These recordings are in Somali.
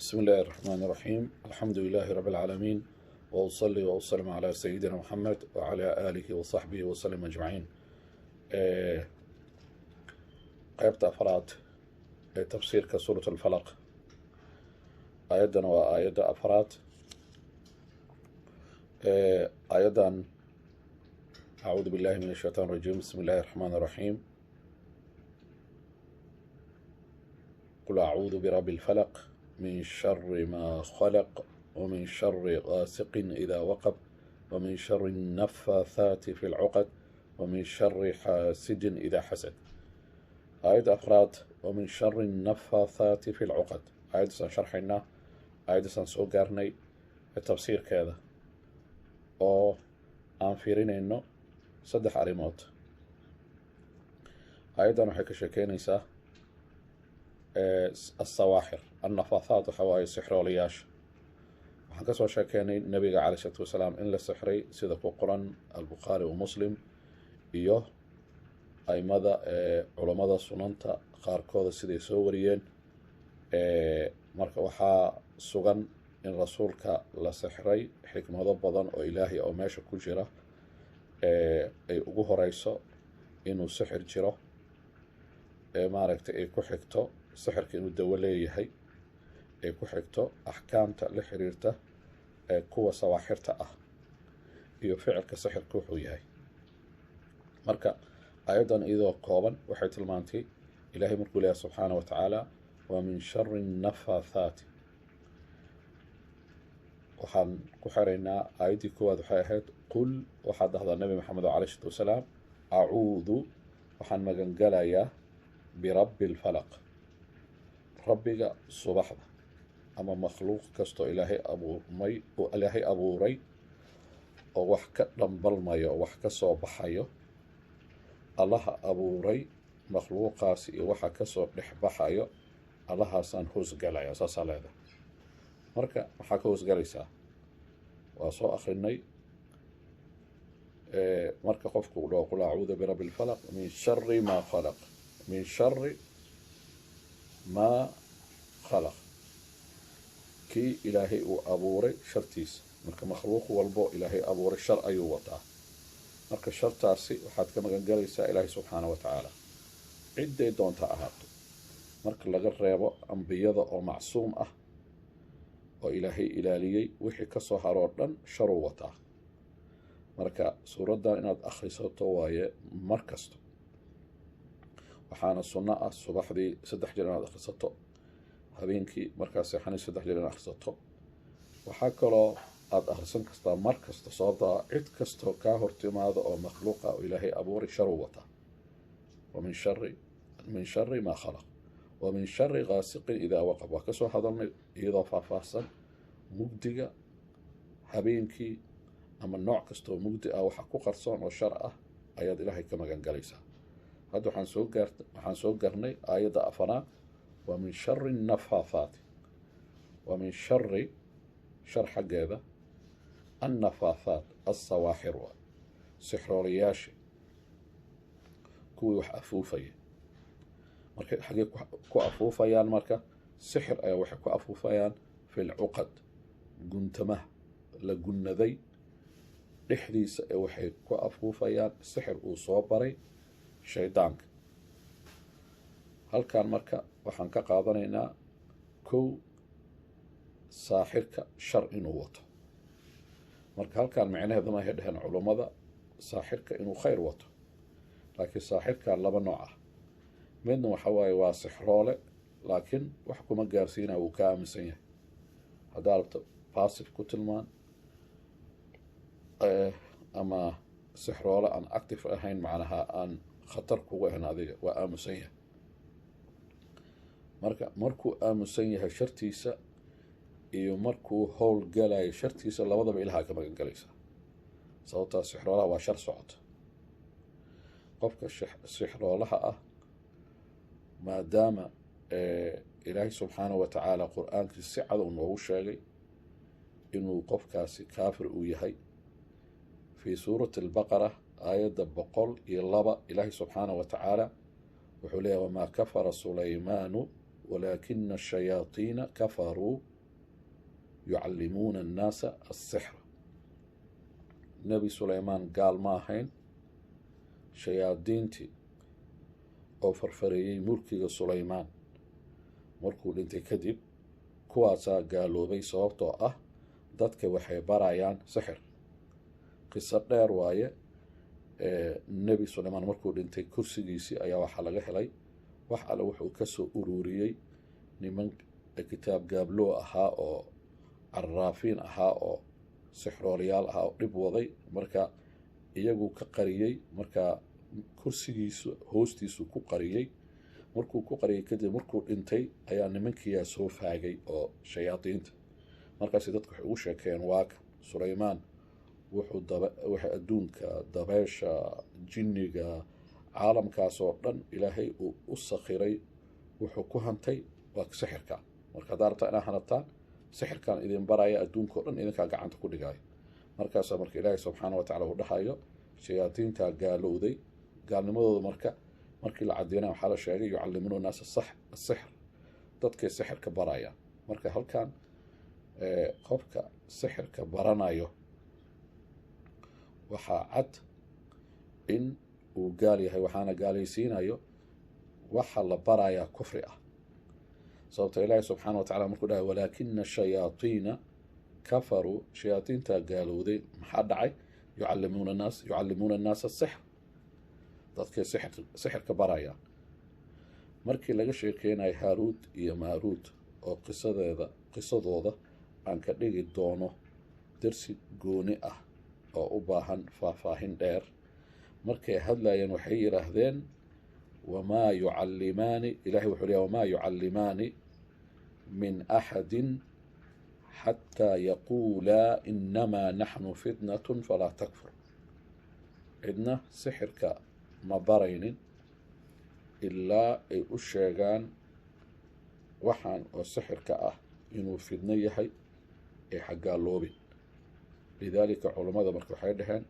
بسم الله الرحمن الرحيم، الحمد لله رب العالمين، وأصلي وأسلم على سيدنا محمد وعلى آله وصحبه وسلم أجمعين. Qaybta afraad ee tafsiirka suurat alfalaq. Aayaddan waa aayadda afraad. Aayaddan, acuudu billahi min ashaytaan rajiim, bismi illahi raxmaan raxiim. Qul acuudu birabbi alfalaq min shari ma khalaq ومن شر غاسق إذا وقب ومن شر النفاثات في العقد ومن شر حاسد إذا حسد. Aayadda afraad, ومن شر النفاثات في العقد. Aayaddaasaan sharxaynaa, aayaddaasaan soo gaarnay tafsiirkeeda oo aan fiirinayno saddex arrimood. Aayaddan waxay ka sheekeynaysaa asawaaxir. Annafaathaat waxa waaye sixroolayaasha. Waxaan kasoo sheekeynay nabiga caleyh isalaatu wasalaam in la sixray, sida ku qoran Albukhaari wa Muslim iyo aimada culammada sunanta qaarkooda siday soo wariyeen. Marka waxaa sugan in rasuulka la sixray, xikmado badan oo ilaahay oo meesha ku jira ay ugu horeyso inuu sixir jiro, maaragtay, ay ku xigto sixirka inuu dawo leeyahay, ay ku xigto axkaamta la xiriirta kuwa sawaaxirta ah iyo ficilka sixirka wuxuu yahay. Marka aayaddan iyadoo kooban waxay tilmaantay ilaahay markuu leeyahay subxaana wa tacaala wa min shari nafaathaati. Waxaan ku xiraynaa aayaddii koowaad, waxay ahayd: qul, waxaad dhahdaa Nabi Maxamed caleyh isalaatu wasalaam, acuudu, waxaan magangalayaa, birabbi alfalaq, rabbiga subaxda, ama makhluuq kastoo ilaahay abuurmay oo ilaahay abuuray oo wax ka dhambalmayo oo wax ka soo baxayo. Allaha abuuray makhluuqaasi iyo waxa kasoo dhex baxayo, allahaasaan hoosgalaya. Saasaa leedahay. Marka maxaa ka hoosgalaysaa? Waa soo akrinay. Marka qofku u dhaho qul acuudu birabbi alfalaq min shari maa khalaq, min shari maa khalaq, kii ilaahay uu abuuray shartiisa. Marka makhluuq walbo ilaahay abuuray shar ayuu wataa. Marka shartaasi waxaad ka magan galaysaa ilaahay subxaana wa tacaala, cidday doonta ahaato, marka laga reebo ambiyada oo macsuum ah oo ilaahay ilaaliyey. Wixii ka soo haroo dhan sharuu wataa. Marka suuraddan inaad akhrisato waaye mar kasto. Waxaana sunno ah subaxdii saddex jeer inaad akhrisato, habeenkii markaa seexanay saddex jeer inaad akhrisato. Waxaa kaloo aada akhrisan kartaa mar kasta, sababtaa cid kastoo kaa hortimaado oo makhluuqa oo ilaahay abuuray sharuu wataa. Wa min shari maa khalaq wa min shari ghaasiqin idaa waqab. Waa kasoo hadalnay iyadoo faahfaahsan. Mugdiga habeenkii ama nooc kastoo mugdi ah waxa ku qarsoon oo shar ah ayaad ilaahay ka magan galaysaa. Hadda waxaan soo garnay aayadda afanaad, wa min shari nafaathaati, wa min shari, shar xaggeeda, annafaathaat alsawaaxir, waa sixroolayaasha, kuwii wax afuufaya. Marka xaggee ku afuufayaan? Marka sixir ayaa waxay ku afuufayaan fi lcuqad, guntamaha la gunnaday dhexdiisa ee waxay ku afuufayaan sixir uu soo baray shaydaanka. Halkan marka waxaan ka qaadanaynaa kow, saaxirka shar inuu wato. Marka halkan micnaheedu maahay, dheheen culummada, saaxirka inuu khayr wato, laakiin saaxirka laba nooc ah. Midna waxa waaye waa sixroole, laakiin wax kuma gaarsiinaya, wuu ka aaminsan yahay. Haddaa rabto passive ku tilmaan ama sixroole aan active ahayn, macnaha aan khatar kugu ahayn adiga, waa aamusan yahay. Marka markuu aamusan yahay shartiisa iyo markuu howl galayo shartiisa, labadaba ilahaa ka magan galaysaa, sababtaa sixroolaha waa shar socota. Qofka sixroolaha ah, maadaama ilaahay subxaanahu wa tacaala qur-aankiisa si cad uu noogu sheegay inuu qofkaasi kaafir uu yahay, fii suurati Albaqara aayadda 102, ilaahay subxaanahu wa tacaala wuxuu leeyahy: wamaa kafara Sulaymaanu walaakina ashayaatiina kafaruu. Yucallimuuna annaasa assixra. Nebi Sulaymaan gaal ma ahayn. Shayaadiintii oo farfareeyey mulkiga Sulaymaan markuu dhintay kadib, kuwaasaa gaaloobay, sababtoo ah dadka waxay barayaan sixir. Qiso dheer waaye. Nebi Sulaymaan markuu dhintay, kursigiisii ayaa waxaa laga helay wax alle wuxuu kasoo ururiyey niman kitaab gaabloo ahaa oo caraafiin ahaa oo sixroolayaal ahaa oo dhib waday. Marka iyagu ka qariyey, marka kursigiisu hoostiisu ku qariyey. Markuu ku qariyey kadib, markuu dhintay, ayaa nimankiyaa soo faagay oo shayaadiinta. Markaasi dadku waxay ugu sheekeeyeen, waaka Sulaymaan wuxuu waxay adduunka, dabeesha, jinniga, caalamkaas oo dhan Ilaahay uu u sakhiray, wuxuu ku hantay waa sixirka. Marka haddaa rabtaa inaa hanataan, sixirkan idin baraya, adduunka o dhan idinkaa gacanta ku dhigayo. Markaasaa marka Ilaahay subxaana wa tacala uu dhahayo shayaadiintaa gaalowday. Gaalnimadooda marka markii la cadeynaya, waxaa la sheegay yucallimuuna naasa asixr, dadkay sixirka barayaan. Marka halkan qofka sixirka baranayo waxaa cad in uu gaal yahay, waxaana gaalaysiinayo waxa la barayaa kufri ah. Sababta Ilaahi subxaana wa tacala markuu dhahay walaakina shayaatiina kafaruu, shayaatiintaa gaalowday. Maxaa dhacay? Yucallimuuna naas, yucallimuuna annaasa asixr, dadkay sixirka barayaan. Markii laga sheekeynayo Haaruud iyo Maaruud, oo qisadeeda, qisadooda aan ka dhigi doono darsi gooni ah oo u baahan faahfaahin dheer, markay hadlayeen waxay yidhaahdeen wamaa yucallimaani. Ilahay wuxuu leeyahy wamaa yucallimaani min axadin xataa yaquulaa inamaa naxnu fitnatun falaa takfur. Cidna sixirka ma baraynin ilaa ay u sheegaan waxaan oo sixirka ah inuu fidno yahay ee xaggaaloobin. Lidaalika culammada marka waxay dhaheen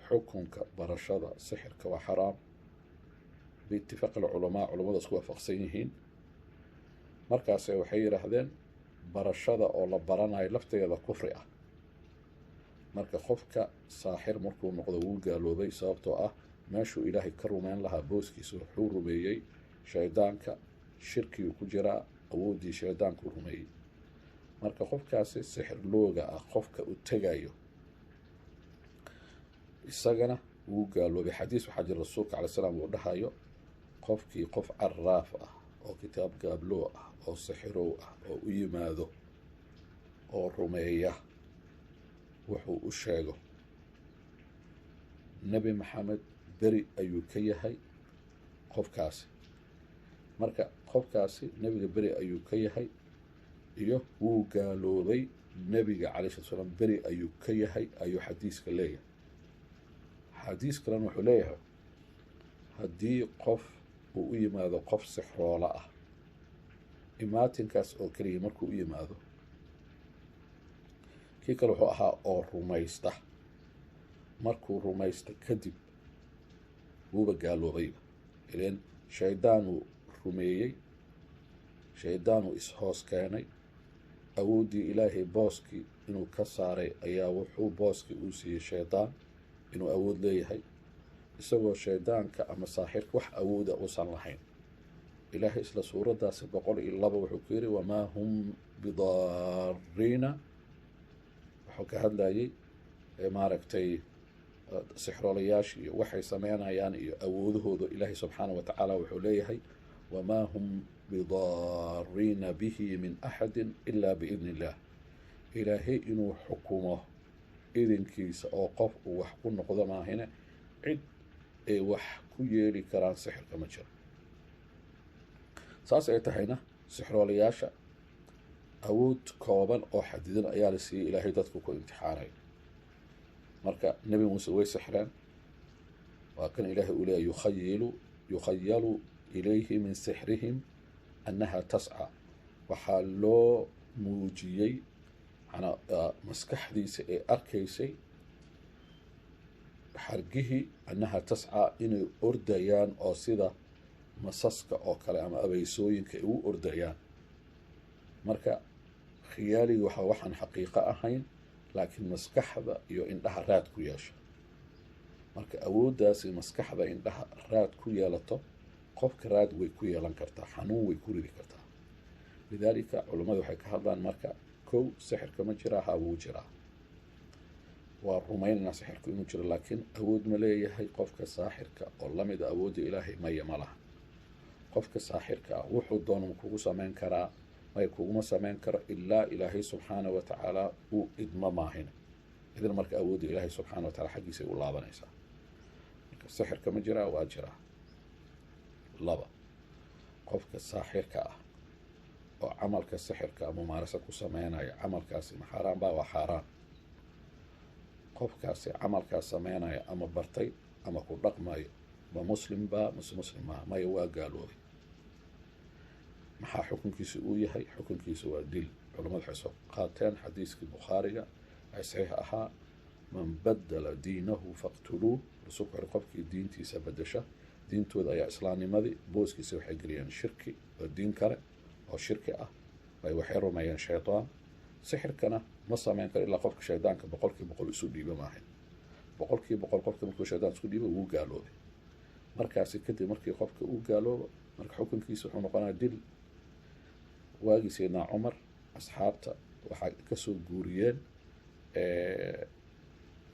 xukunka barashada sixirka waa xaraam biitifaaq alculamaa, culamada isku waafaqsan yihiin. Markaase waxay yidhaahdeen barashada oo la baranayo lafteeda kufri ah. Marka qofka saaxir markuu noqdo wuu gaaloobay, sababtoo ah meeshuu Ilaahay ka rumeyn lahaa booskiisa wuxuu rumeeyey shaydaanka. Shirkiyuu ku jiraa, awooddii shaydaankuu rumeeyey. Marka qofkaasi sixir looga ah qofka u tegayo, isagana wuu gaaloobay. Xadiis waxaa jira Rasuulka calay salaam uu dhahayo qofkii qof caraaf ah oo kitaab gaabloo ah oo sixirow ah oo u yimaado oo rumeeya wuxuu u sheego, Nebi Maxamed beri ayuu ka yahay qofkaasi. Marka qofkaasi nebiga beri ayuu ka yahay iyo wuu gaaloobay, nebiga calay slat slam beri ayuu ka yahay ayuu xadiiska leeyahay. Xadiis kalena wuxuu leeyahay haddii qof uu u yimaado qof sixroolo ah, imaatinkaas oo keliya markuu u yimaado, kii kale wuxuu ahaa oo rumaysta, markuu rumaysta kadib wuuba gaaloobayba. Ileen shaydaanuu rumeeyey, shaydaanuu is-hoos keenay, awooddii Ilaahay booskii inuu ka saaray ayaa wuxuu booskii uu siiyey shaydaan inuu awood leeyahay, isagoo shaydaanka ama saaxirka wax awooda uusan lahayn. Ilaahay isla suuraddaasi 102 wuxuu ku yidhi wamaa hum bidaariina. Wuxuu ka hadlayay maaragtay sixroolayaasha iyo waxay sameynayaan iyo awoodahooda. Ilaahay subxaana wa tacaala wuxuu leeyahay wamaa hum bidaariina bihi min axadi ila biidni illah. Ilaahay inuu xukumo idinkiisa oo qof uu wax ku noqdo maahine, cid ay wax ku yeeli karaan sixirka ma jiro. Saas ay tahayna sixroolayaasha awood kooban oo xadidan ayaa la siiyey, Ilaahay dadku ku imtixaanay. Marka Nebi Muuse way sixreen, waa kan Ilaahay uu leeyahy yukhayalu ilayhi min sixrihim annaha tasca. Waxaa loo muujiyey, manaa maskaxdiisa ee arkaysay xargihii, annaha tascaa, inay ordayaan oo sida masaska oo kale ama abeysooyinka ay u ordayaan. Marka Khiyaaliga waxa waxaan xaqiiqo ahayn, laakiin maskaxda iyo indhaha raad ku yeesha. Marka awooddaasi maskaxda indhaha raad ku yeelato, qofka raad way ku yeelan kartaa, xanuun way ku ridi kartaa. Lidaalika culummadu waxay ka hadlaan marka: kow, sixirka ma jiraa? Haa, wuu jiraa. Waa rumaynaynaa sixirku inuu jiro, laakiin awood ma leeyahay qofka saaxirka oo lamida awoodda Ilaahay? Maya, ma laha. Qofka saaxirka ah wuxuu doono ma kugu samayn karaa? May, kuguma samayn karo ilaa Ilaahay subxaana wa tacaala uu idmo maahin. Idan marka awoodda Ilaahay subxaana wa tacala xaggiisay u laabanaysaa. Marka sixirka ma jiraa? Waa jiraa. Laba, qofka saaxirka ah oo camalka sixirka mumaarasa ku sameynaya, camalkaasi ma xaaraan baa? Waa xaaraan. Qofkaasi camalkaas sameynaya ama bartay ama ku dhaqmayo, ma muslim baa mase muslim maaha? Maya, waa gaaloobay. Maxaa xukunkiisa uu yahay? Xukunkiisa waa dil. Culamadu waxay soo qaateen xadiiskii Bukhaariga ee saxiix ahaa: "Man badala diinahu faqtuluuh." Rasuulku wuxuu: qofkii diintiisa bedesha, diintooda ayaa islaamnimadii booskiisa waxay geliyeen shirki oo diin kale oo shirki ah ay waxay rumeeyeen shaydaan. Sixirkana ma sameyn karo ilaa qofka shaydaanka 100% isu dhiibo maahayn. 100% qofka markuu shaydaan isku dhiibo, wuu gaaloobay. Markaasi kadib markii qofka uu gaaloobo, marka xukunkiisa wuxuu noqonayaa dil. Waagii Sayidna Cumar asxaabta waxay kasoo guuriyeen,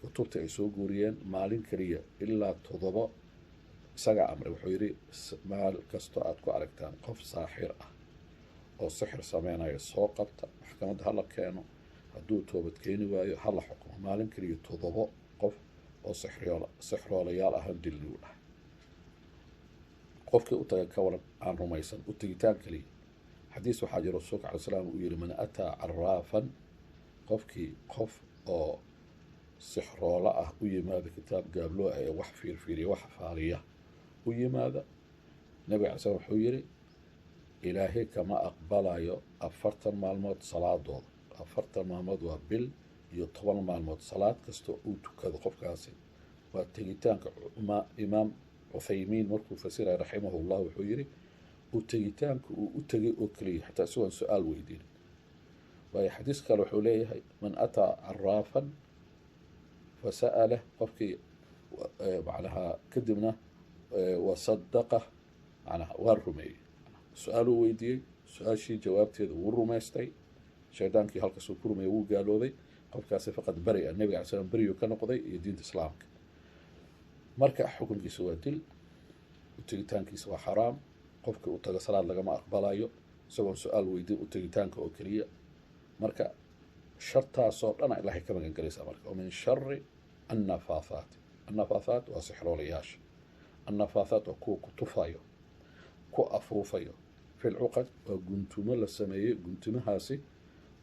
kutubta ay soo guuriyeen, maalin keliya ilaa 7 isagaa amray. Wuxuu yidhi: "Maal kastoo aad ku aragtaan qof saaxir ah oo sixir sameynaya, soo qabta, maxkamadda hala keeno. Hadduu toobad keeni waayo, hala xukumo." Maalin keliya 7 qof oo sixroolayaal ahaan dilni, u dhahay. Qofkii u taga ka waran, aan rumaysan, u tegitaan keliya? Xadiis waxaa jiro Rasuulka alay slam uu yihi: "Man ataa caraafan", qofkii qof oo sixroolo ah u yimaada, kitaab gaabloo ah ee wax fiirfiiriya, wax faaliya u yimaada, Nabiga alay slam wuxuu yihi: "Ilaahay kama aqbalayo 40 maalmood salaadooda." 40 maalmood waa bil iyo 10 maalmood. Salaad kasta uu tukado qofkaasi waa tegitaanka. Imaam Cuthaymiin markuu fasiraya raximahullah wuxuu yihi: u tegitaanka uu u tegay oo keliya, xataa isagoon su-aal weydiinin. Waayo, xadiis kale wuxuu leeyahay: "Man ataa caraafan fasa'ala", qofkii macnaha kadibna wasadaqa, macnaha waa rumeeyey, su-aaluu weydiiyey, su-aashii jawaabteeda wuu rumaystay, shaydaankii halkaasuu ku rumeeyey, wuu gaaloobay qofkaasi. Faqad bari-a, Nabiga alay slam beriyuu ka noqday iyo diinta Islaamka. Marka xukunkiisa waa dil, utegitaankiisa waa xaraam. Qofkii u tago salaad lagama aqbalayo isagoon su-aal weydiin, u tegitaanka oo keliya. Marka shartaasoo dhana Ilaahay ka magan galaysaa. Marka wa min shari annafaathaat. Annafaathaat waa sixroolayaasha. Annafaathaat waa kuwa ku tufayo, ku afuufayo. Fi lcuqad waa guntumo la sameeyey. Guntumahaasi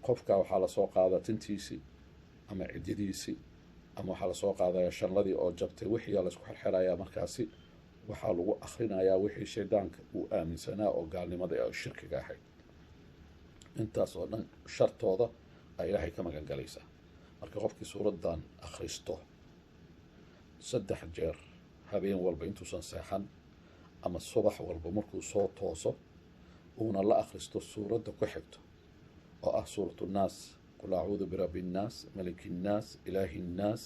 qofka waxaa lasoo qaadaa tintiisii ama cididiisii ama waxaa lasoo qaadaya shanladii oo jabtay, wixiyaa laisku xirxirayaa. Markaasi waxaa lagu akrinayaa wixii shaydaanka uu aaminsanaa oo gaalnimada ee shirkiga ahayd. Intaas oo dhan shartooda ay Ilaahay ka magan galaysaa. Marka qofkii suuraddan akhristo 3 jeer habeen walba intuusan seexan ama subax walba markuu soo tooso, uuna la akhristo suuradda ku xigto oo ah suuratu nnaas: "Qul acuudu birabbi innaas, maliki innaas, ilaahi innaas,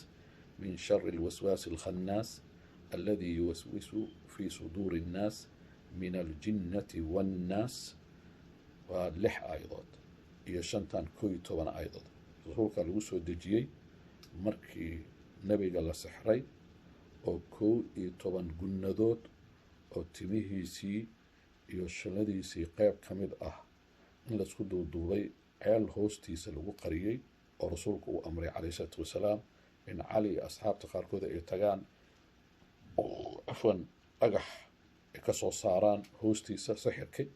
min shari alwaswaasi alkhannaas, alladii yuwaswisu fii suduuri innaas, min aljinnati waannaas", waa 6 aayadood iyo shantan, 11 aayadood. Rasuulka lagu soo dejiyey markii Nebiga la sixray oo 11 gunnadood oo timihiisii iyo shanladiisii qeyb ka mid ah in laisku duuduubay, ceel hoostiisa lagu qariyey, oo Rasuulku uu amray calayh isalaatu wasalaam in Cali iyo asxaabta qaarkood ay tagaan, cafwan, dhagax ay ka soo saaraan hoostiisa sixirkii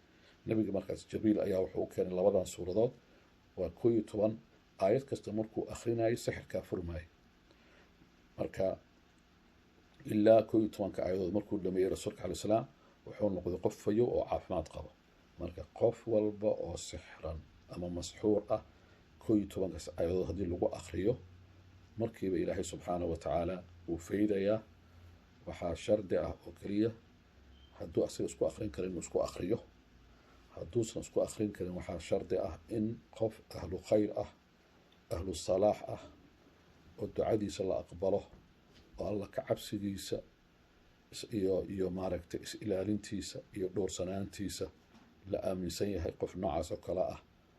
Nebiga. Markaas Jibriil ayaa wuxuu u keenay labadan suuradood, waa 11 aayad. Kasta markuu akhrinayo sixirkaa furmayo. Marka ilaa 11-ka aayadood markuu dhameeyey Rasuulka alay salaam, wuxuu noqday qof fayo oo caafimaad qaba. Marka qof walba oo sixran ama masxuur ah, 11-kaas aayadood haddii lagu akriyo, markiiba Ilaahay subxaanahu wa tacaala wuu faydayaa. Waxaa shardi ah oo keliya hadduu asaga isku akrin karo inuu isku akriyo. Hadduusan isku akhrin karin, waxaa shardi ah in qof ahlu khayr ah, ahlu salaax ah, oo ducadiisa la aqbalo, oo Alla ka cabsigiisa iyo maaragtay is-ilaalintiisa iyo dhowrsanaantiisa la aaminsan yahay, qof noocaas oo kale ah.